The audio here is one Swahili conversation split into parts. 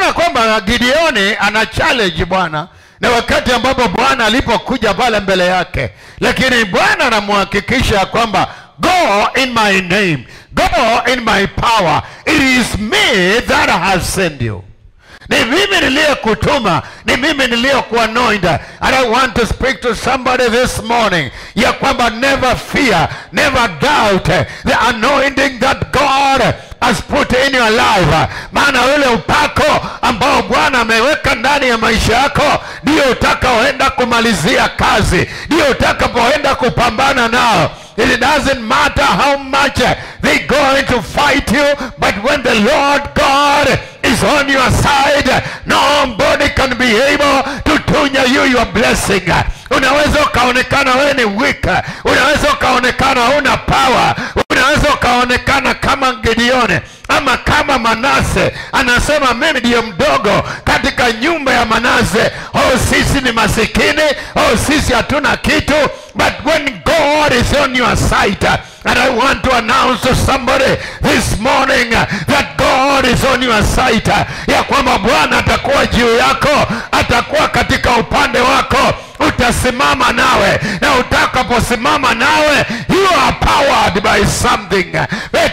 Unaona kwamba Gideoni ana challenge Bwana, na wakati ambapo Bwana alipokuja pale mbele yake, lakini Bwana anamhakikisha kwamba go in my name, go in my power, it is me that has sent you. Ni mimi niliyekutuma, ni mimi niliyekuanoint. And I want to speak to somebody this morning ya kwamba never fear, never doubt the anointing that God has put in your life. Maana ule upako ambao Bwana ameweka ndani ya maisha yako ndio utakaoenda kumalizia kazi, ndio utakapoenda kupambana nao. It doesn't matter how much they going to fight you, but when the Lord God is on your side, nobody can be able to tunya you your blessing. Unaweza ukaonekana wewe ni weak, unaweza ukaonekana huna power, unaweza ukaonekana kama Gideon ama kama Manase. Anasema mimi ndiyo mdogo katika nyumba ya Manase. Oh, sisi ni masikini, oh, sisi hatuna kitu. But when God is on your side, and I want to announce to somebody this morning that God is on your side, ya kwamba Bwana atakuwa juu yako, atakuwa katika upande wako, utasimama nawe, na utakaposimama nawe you are powered by something.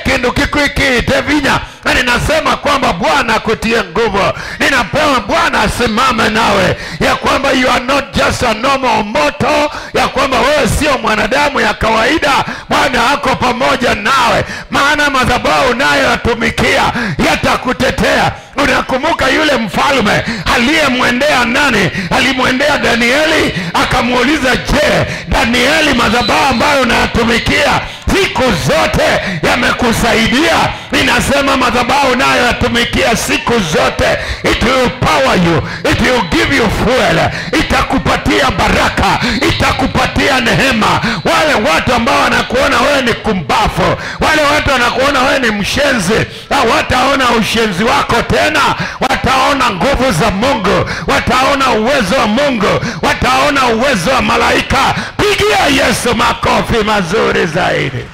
Kindu kikuikiite vinya. Na ninasema kwamba Bwana akutie nguvu. Ninapewa Bwana asimame nawe, ya kwamba you are not just a normal mortal, ya kwamba wewe sio mwanadamu ya kawaida. Bwana ako pamoja nawe, maana madhabahu unayoyatumikia yatakutetea. Unakumbuka yule mfalme aliyemwendea nani? Alimwendea Danieli akamuuliza, je, Danieli, madhabahu ambayo unayatumikia siku zote yamekusaidia? Ninasema madhabahu unayoyatumikia siku zote, it will power you, it will give you fuel, itakupatia baraka, itakupatia neema. Wale watu ambao wanakuona wewe ni kumbafu, wale watu wanakuona wewe ni mshenzi, hawataona ushenzi wako tena. Wataona nguvu za Mungu, wataona uwezo wa Mungu, wataona uwezo wa malaika. Pigia Yesu makofi mazuri zaidi.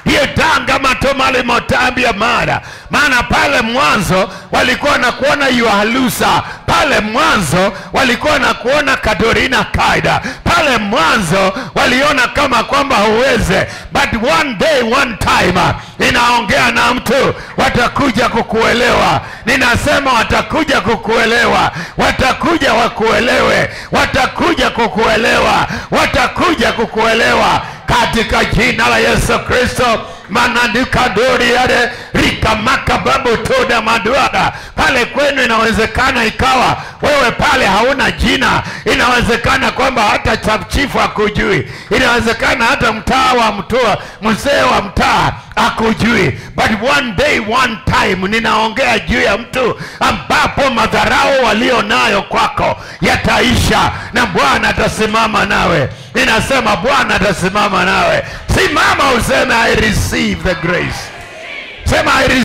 Yetanga matomali motambia mara. Maana pale mwanzo walikuwa na kuona Yuhalusa, pale mwanzo walikuwa na kuona Kadorina Kaida, pale mwanzo waliona kama kwamba huweze. But one day, one time, ninaongea na mtu, watakuja kukuelewa. Ninasema watakuja kukuelewa, watakuja wakuelewe, watakuja kukuelewa, watakuja kukuelewa katika jina la Yesu Kristo. Manandika dori yale rikamaka babu toda maduara. Pale kwenu inawezekana ikawa wewe pale hauna jina, inawezekana kwamba hata chifu hakujui, inawezekana hata mtaa wa mtoa mzee wa mtaa hakujui. But one day, one time, ninaongea juu ya mtu ambapo madharau walio nayo kwako yataisha na Bwana atasimama nawe. Ninasema Bwana atasimama nawe. Simama useme I receive the grace. Sema I receive.